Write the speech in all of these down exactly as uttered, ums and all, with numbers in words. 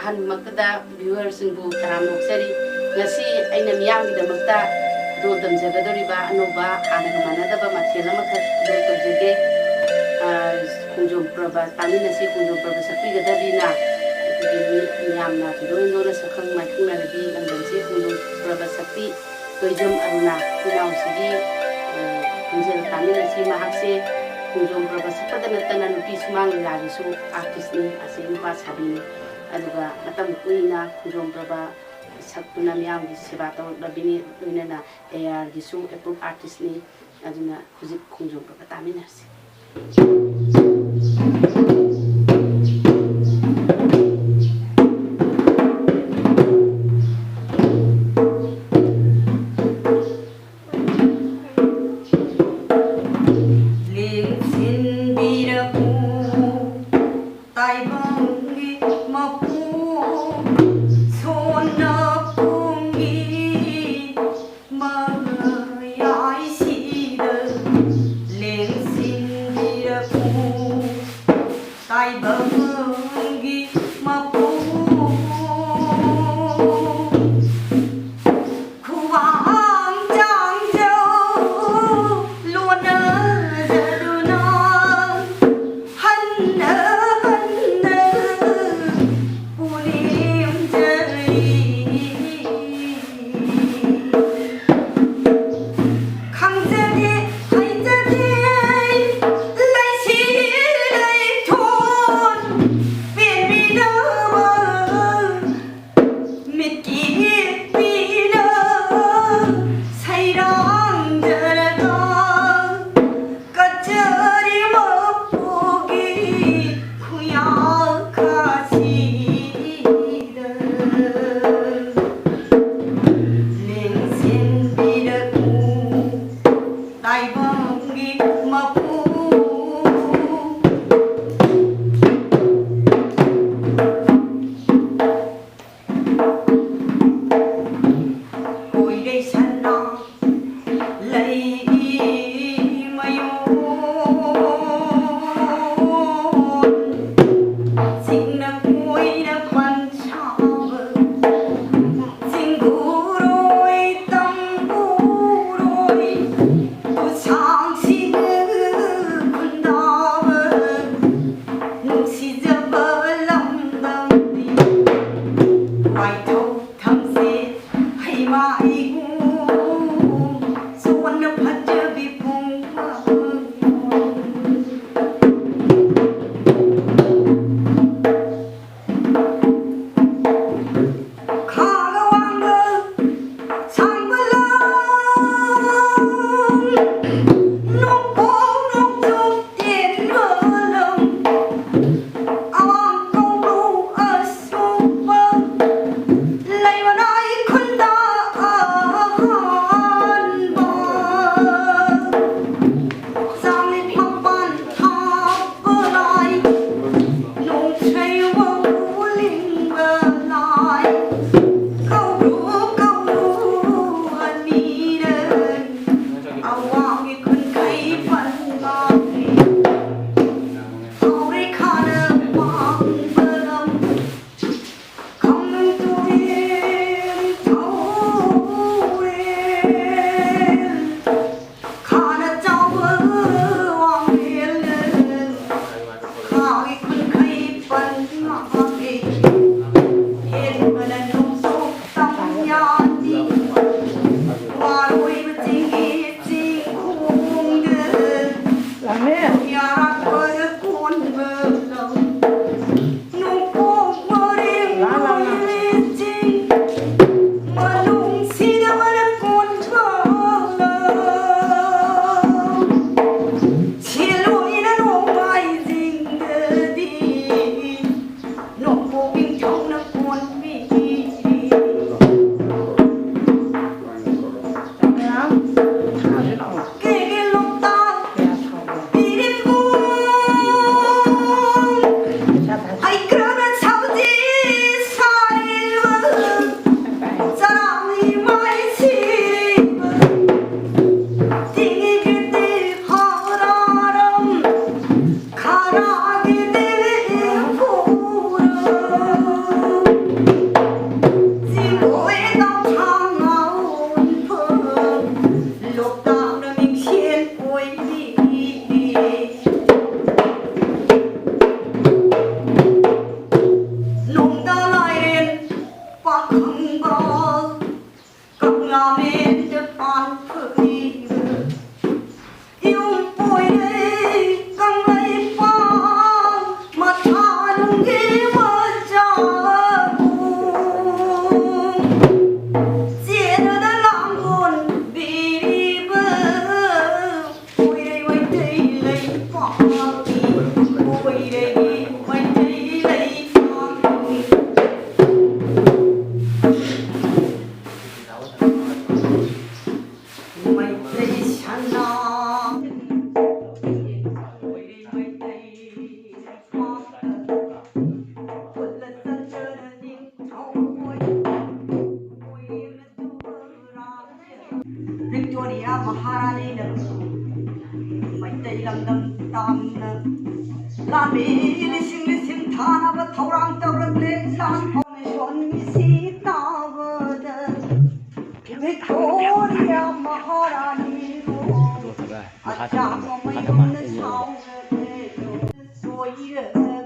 ꯑꯍꯥꯟꯕꯃꯛꯇꯗ viewerꯁꯤꯡꯕꯨ ꯇꯔꯥꯝꯅ ꯑꯣꯛꯆꯔꯤ꯫ ꯉꯁꯤ ꯑꯩꯅ ꯃꯤꯌꯥꯝꯒꯤꯗꯃꯛꯇ ꯈꯨꯗꯣꯜ ꯇꯝꯖꯒꯗꯧꯔꯤꯕ ꯑꯅꯧꯕ, ꯍꯥꯟꯅꯒ ꯃꯥꯟꯅꯗꯕ ꯃꯊꯦꯜ ꯑꯃꯈꯛ ꯈꯨꯗꯣꯜ ꯇꯧꯖꯒꯦ꯫ ꯑ, ꯈꯣꯡꯖꯣꯝ ꯄ꯭ꯔꯕ ꯇꯥꯃꯤꯟꯅꯁꯤ, ꯈꯣꯡꯖꯣꯝ ꯄ꯭ꯔꯕ ꯁꯛꯄꯤꯒꯗꯕꯤꯅ ꯑꯩꯈꯣꯏꯒꯤ ꯃꯤ ꯃꯤꯌꯥꯝꯅ ꯊꯣꯏꯗꯣꯛ ꯍꯦꯟꯗꯣꯛꯅ ꯁꯛꯈꯪ ꯃꯥꯏꯈꯪꯅꯔꯕꯤ ꯂꯝꯗꯝꯁꯤ ꯈꯣꯡꯖꯣꯝ ꯄ꯭ꯔꯕ ꯁꯛꯄꯤ ꯇꯣꯏꯖꯝ ꯑꯔꯨꯅꯥ ꯏꯅꯥꯎꯁꯤꯒꯤ, ꯑ, ꯈꯣꯟꯖꯦꯜ ꯇꯥꯃꯤꯟꯅꯁꯤ꯫ ꯃꯍꯥꯛꯁꯦ ꯈꯣꯡꯖꯣꯝ ꯄ꯭ꯔꯕ ꯁꯛꯄꯗ ꯅꯠꯇꯅ ꯅꯨꯄꯤ ꯁꯨꯃꯥꯡ ꯂꯤꯂꯥꯒꯤꯁꯨ artistꯅꯤ, ꯑꯁꯤ ꯅꯨꯄꯥ ꯁꯥꯕꯤꯅꯤ꯫ ꯑꯗꯨꯒ ꯃꯇꯝ ꯀꯨꯏꯅ ꯈꯣꯡꯖꯣꯝ ꯄ꯭ꯔꯕ ꯁꯛꯇꯨꯅ ꯃꯤꯌꯥꯝꯒꯤ ꯁꯦꯕꯥ ꯇꯧꯔꯛꯂꯕꯤꯅꯤ, ꯂꯣꯏꯅꯅ ARꯒꯤꯁꯨ approved artistꯅꯤ꯫ ꯑꯗꯨꯅ ꯍꯧꯖꯤꯛ ꯈꯣꯡꯖꯣꯝ ꯄ꯭ꯔꯕ ꯇꯥꯃꯤꯟꯅꯔꯁꯤ꯫ ꯂꯦꯡꯁꯤꯟꯕꯤꯔꯛꯎ ꯇꯥꯏꯕꯪꯒꯤ ꯃꯄꯨ, ꯁꯣꯟꯅ ꯄꯨꯡꯒꯤ ꯃꯌꯥꯏꯁꯤꯗ ꯂꯦꯡꯁꯤꯟꯕꯤꯔꯛꯎ꯫ ꯄꯥꯏꯊꯧ ꯊꯝꯁꯦ ꯍꯩꯃꯥ ꯏꯕꯨꯡ, ꯁꯣꯟꯅ ꯐꯖꯕꯤ ꯄꯨꯡ꯫ ꯈꯥꯒ ꯋꯥꯡꯒ ꯁꯥꯡꯕ ꯂꯝ, ꯅꯣꯡꯄꯣꯛ ꯅꯣꯡꯆꯨꯞ ꯇꯦꯟꯕ ꯂꯝ, ꯑꯋꯥꯡ ꯀꯧꯕ꯭ꯔꯨ ꯑꯁꯣꯛꯄ, ꯂꯩꯃꯅꯥꯏ ꯈꯨꯟꯗ ꯑꯍꯥꯟꯕ꯫ ꯆꯥꯛꯂꯦꯛ ꯃꯄꯥꯟ ꯊꯥꯞꯄ ꯂꯥꯏ, ꯅꯣꯡꯁꯩ ꯋꯥꯎ ꯂꯤꯡꯕ ꯂꯥꯏ, ꯀꯧꯔꯨ ꯀꯧꯔꯨ ꯑꯅꯤꯔ, ꯑꯋꯥꯡꯒꯤ ꯈꯨꯟꯈꯩ ꯄꯟ ꯃꯥꯡꯂꯤ, ꯍꯥꯎꯔꯩ ꯈꯥꯅ ꯋꯥꯡꯕ ꯂꯝ꯫ ꯈꯥꯅ ꯆꯥꯎꯕ ꯋꯥꯡꯂꯦꯟ, ꯈꯥꯒꯤ ꯈꯨꯟꯈꯩ ꯄꯟ ꯉꯥꯛꯏ꯫ ꯍꯦꯟꯕꯅ ꯅꯣꯡꯆꯣꯛ ꯇꯝꯌꯥꯟꯅꯤ, ꯋꯥꯔꯣꯏꯕ ꯆꯤꯡꯒꯤ ꯆꯤꯡꯈꯣꯡꯗ, ꯌꯥꯔꯛꯄꯗ ꯀꯣꯟꯕ ꯂꯧ꯫ ꯅꯣꯡꯄꯣꯛ ꯃꯔꯤꯡ ꯂꯣꯏꯔꯦ ꯆꯤꯡ, ꯃꯅꯨꯡ ꯁꯤꯗꯕꯅ ꯀꯣꯟꯕ ꯂꯧ꯫ ꯁꯤꯂꯣꯏꯅ ꯅꯣꯡꯃꯥꯏꯖꯤꯡꯗꯗꯤ, ꯅꯣꯡꯄꯣꯛ ꯅꯤꯡꯊꯧ ꯃꯍꯥꯔꯥꯅꯤꯅ ꯃꯩꯇꯩ ꯂꯝꯗꯝ ꯇꯥꯝꯅ ꯂꯥꯟꯃꯤ ꯂꯤꯁꯤꯡ ꯂꯤꯁꯤꯡ ꯊꯥꯅꯕ ꯊꯧꯔꯥꯡ ꯇꯧꯔꯛꯂꯦ꯫ ꯂꯥꯟ ꯐꯥꯎꯟꯗꯦꯁꯟꯒꯤ ꯁꯤ ꯇꯥꯕꯗ ꯚꯤꯛꯇꯣꯔꯤꯌꯥ ꯃꯍꯥꯔꯥꯅꯤꯕꯨ ꯑꯆꯥꯛꯄ ꯃꯩꯒꯨꯝꯅ ꯁꯥꯎꯔꯛꯂꯦ꯫ ꯁꯣꯏꯔꯛꯂꯦ꯫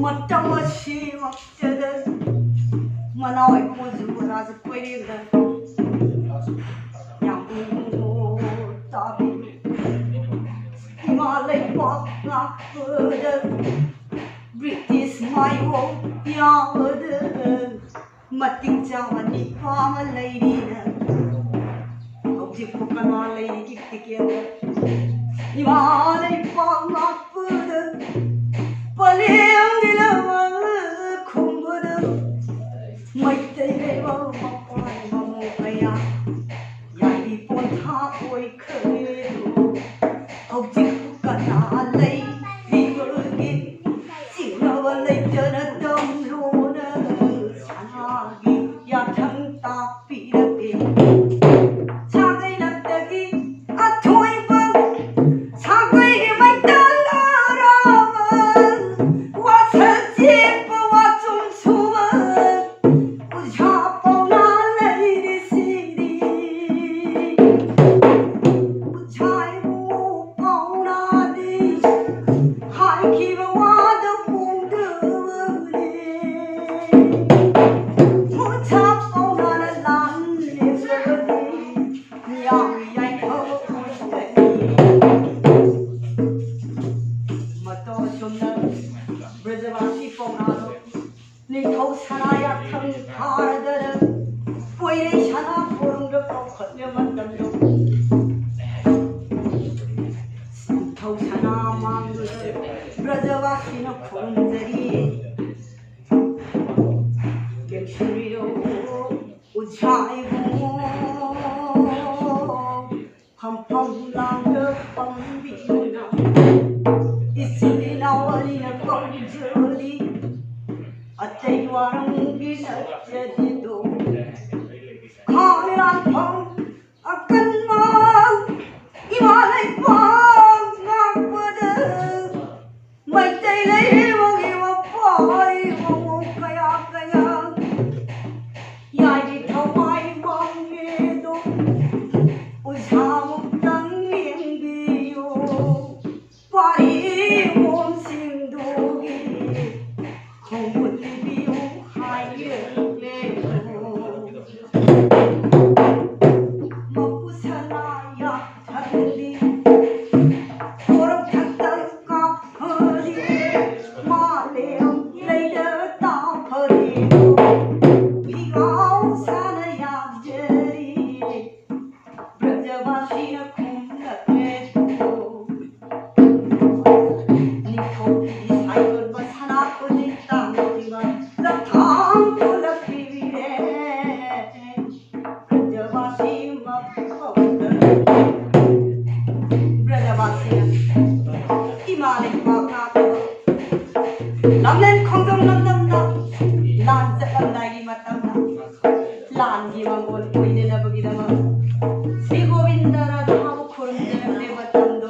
ꯃꯇꯝ ꯑꯁꯤꯃꯛꯇꯗ ꯃꯅꯥꯎ ꯏꯕꯨꯡꯉꯣ ꯖꯨꯕꯔꯥꯖ ꯀꯣꯏꯔꯦꯡꯒ ꯌꯥꯝ ꯏꯕꯨꯡꯉꯣ ꯇꯥꯕꯤꯌꯨ꯫ ꯏꯃꯥ ꯂꯩꯕꯥꯛ ꯉꯥꯛꯄꯗ ꯕ꯭ꯔꯤꯇꯤꯁ ꯃꯥꯌꯣꯛ ꯌꯥꯕꯗ ꯃꯇꯤꯛ ꯆꯥꯕ ꯅꯤꯄꯥ ꯑꯃ ꯂꯩꯔꯤꯅ ꯍꯧꯖꯤꯛꯄꯨ ꯀꯅꯥ ꯂꯩꯔꯤꯒꯦ ꯇꯤꯀꯦꯠꯇ? ꯏꯃꯥ ꯂꯩꯄꯥꯛ ꯉꯥꯛꯄꯗ ꯄꯂꯦꯝꯒꯤ ꯂꯃꯟ ꯈꯨꯝꯕꯗ ꯃꯩꯇꯩ ꯂꯩꯕꯥꯛ ꯃꯄꯥꯟ ꯃꯃꯣ ꯀꯌꯥ ꯌꯥꯏꯔꯤ ꯄꯣꯟꯊꯥ ꯑꯣꯏꯈ꯭ꯔꯦꯗꯣ꯫ ꯍꯧꯖꯤꯛꯄꯨ ꯀꯅꯥ ꯂꯩꯔꯤꯕꯒꯦ? ꯆꯤꯡꯅꯕ ꯂꯩꯇꯅ ꯇꯝꯂꯣꯅ ꯁꯅꯥꯒꯤ ꯌꯥꯊꯪ ꯇꯥꯛꯄꯤꯔꯛꯑꯦ꯫ ꯁꯥꯒꯩ ꯂꯝꯗꯒꯤ ꯑꯊꯣꯏꯕ ꯁꯥꯒꯩꯒꯤ ꯃꯩꯇꯜ ꯑꯔꯥꯕ ꯋꯥꯁꯜ ꯆꯦꯞꯄ ꯋꯥꯆꯨꯝ ꯁꯨꯕ ꯑꯣꯖꯥ ꯄꯥꯎꯅꯥ ꯂꯩꯔꯤꯁꯤꯗꯤ꯫ ꯑꯣꯖꯥ ꯏꯕꯨꯡꯉꯣ ꯄꯥꯎꯅꯥꯗꯤ ꯍꯥꯏꯈꯤꯕ ꯋꯥꯗ ꯍꯣꯡꯗꯕꯅꯤ꯫ ꯑꯣꯖꯥ ꯄꯥꯎꯅꯥꯅ ꯂꯥꯟ ꯂꯦꯞꯂꯕꯗꯤ ꯃꯤꯌꯥꯝꯒꯤ ꯌꯥꯏꯐꯕ ꯑꯣꯏꯒꯅꯤ꯫ ꯃꯇꯧ ꯑꯁꯨꯝꯅ ꯕ꯭ꯔꯖꯕꯥꯁꯤ ꯄꯥꯎꯅꯥꯗꯣ ꯅꯤꯡꯊꯧ ꯁꯅꯥ ꯌꯥꯊꯪ ꯊꯥꯔꯗꯅ ꯀꯣꯏꯔꯩ ꯁꯅꯥ ꯈꯣꯡꯗ ꯀꯧꯈꯠꯂꯦ ꯃꯇꯝꯗꯣ꯫ ꯅꯤꯡꯊꯧ ꯁꯅꯥ ꯃꯥꯡꯗꯨꯗ ꯕ꯭ꯔꯖꯕꯥꯁꯤꯅ ꯈꯨꯔꯨꯝꯖꯔꯤ꯫ ꯌꯦꯡꯁꯤꯟꯕꯤꯔꯣ ꯑꯣꯖꯥ ꯏꯕꯨꯡꯉꯣ꯫ ꯐꯝꯐꯝ ꯂꯥꯡꯗ ꯐꯝꯕꯤꯗꯨꯅ ꯏꯆꯤꯜ ꯏꯅꯥꯎ ꯑꯅꯤꯅ ꯀꯧꯖꯔꯤ꯫ ꯑꯇꯩ ꯋꯥꯔꯝꯒꯤ ꯅꯠꯆꯗꯦꯗꯣ꯫ ꯂꯝꯂꯦꯟ ꯈꯣꯡꯖꯣꯝ ꯂꯝꯗꯝꯗ ꯂꯥꯟ ꯆꯠꯂꯝꯗꯥꯏꯒꯤ ꯃꯇꯝꯗ ꯂꯥꯟꯒꯤ ꯃꯪꯒꯣꯜ ꯑꯣꯏꯅꯅꯕꯒꯤꯗꯃꯛ ꯁ꯭ꯔꯤ ꯒꯣꯕꯤꯟꯗ ꯔꯥꯙꯥꯕꯨ ꯈꯨꯔꯨꯝꯖꯔꯝꯂꯦ ꯃꯇꯝꯗꯣ꯫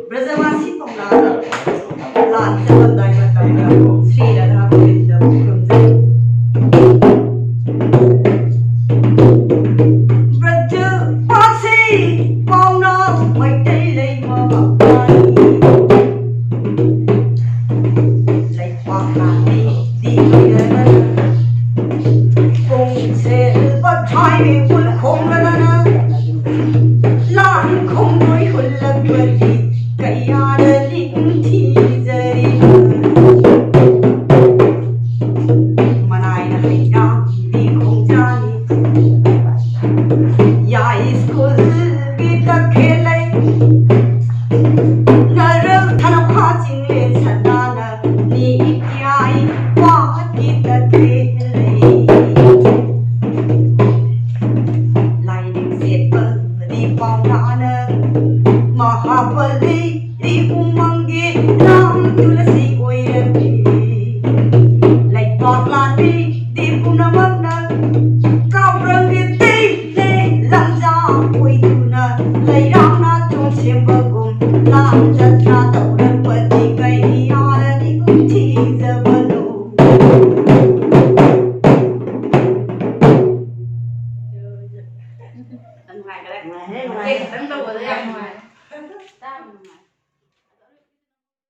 ꯕ꯭ꯔꯖꯕꯥꯁꯤ ꯄꯥꯎꯅꯥꯅ ꯂꯥꯟ ꯆꯠꯂꯝꯗꯥꯏ ꯃꯇꯝꯗ ꯁ꯭ꯔꯤ ꯔꯥꯙꯥ ꯒꯣꯕꯤꯟꯗꯕꯨ ꯈꯨꯔꯨꯝꯖꯩ꯫ ꯕ꯭ꯔꯖꯕꯥꯁꯤ ꯄꯥꯎꯅꯥ ꯃꯩꯇꯩ ꯂꯩꯃ ꯃꯄꯥꯅꯤ꯫ ꯂꯩꯄꯥꯛ ꯅꯥꯇꯩꯗꯤ ꯂꯩꯔꯕꯅ ꯄꯨꯡꯁꯦꯜ ꯍꯥꯏꯃꯦ ꯈꯣꯡꯂꯗꯅ ꯂꯥꯟ ꯈꯣꯡꯂꯣꯏ ꯍꯨꯜꯂꯛꯄꯗꯤ ꯀꯌꯥꯗ ꯅꯤꯡꯊꯤꯖꯔꯤ꯫ ꯃꯅꯥꯏꯅ ꯍꯩꯔꯥꯡꯕꯤ ꯈꯣꯡꯖꯥꯅꯤ ꯌꯥꯏ ꯁ꯭ꯀꯨꯜꯒꯤ ꯇꯈꯦꯜꯂꯩ ꯅꯔꯜ ꯊꯅꯈꯥ ꯆꯤꯡꯂꯦꯟ ꯁꯅꯥꯅ ꯅꯤ ꯏꯌꯥꯏ ꯄꯥꯠꯀꯤ ꯇꯈꯦꯜꯂꯩ꯫ ꯂꯥꯏꯅꯤꯡ ꯁꯦꯠꯄꯗꯤ ꯄꯥꯎꯅꯥꯅ ꯃꯍꯥꯕꯂꯤꯗꯤ ꯎꯃꯪꯒꯤ ꯂꯥꯡ ꯇꯨꯂꯁꯤ ꯑꯣꯏꯔꯝꯃꯤ꯫ ꯂꯩꯄꯥꯛ ꯂꯥꯟꯃꯤꯗꯤ ꯄꯨꯝꯅꯃꯛꯅ ꯀꯥꯎꯔꯝꯃꯤ ꯇꯩꯅꯦ ꯂꯪꯖꯥ ꯑꯣꯏꯗꯨꯅ ꯂꯩꯔꯥꯡꯅ ꯊꯣꯡ ꯁꯦꯝꯕꯒꯨꯝ ꯂꯥꯟ ꯖꯇ꯭ꯔꯥ ꯇꯧ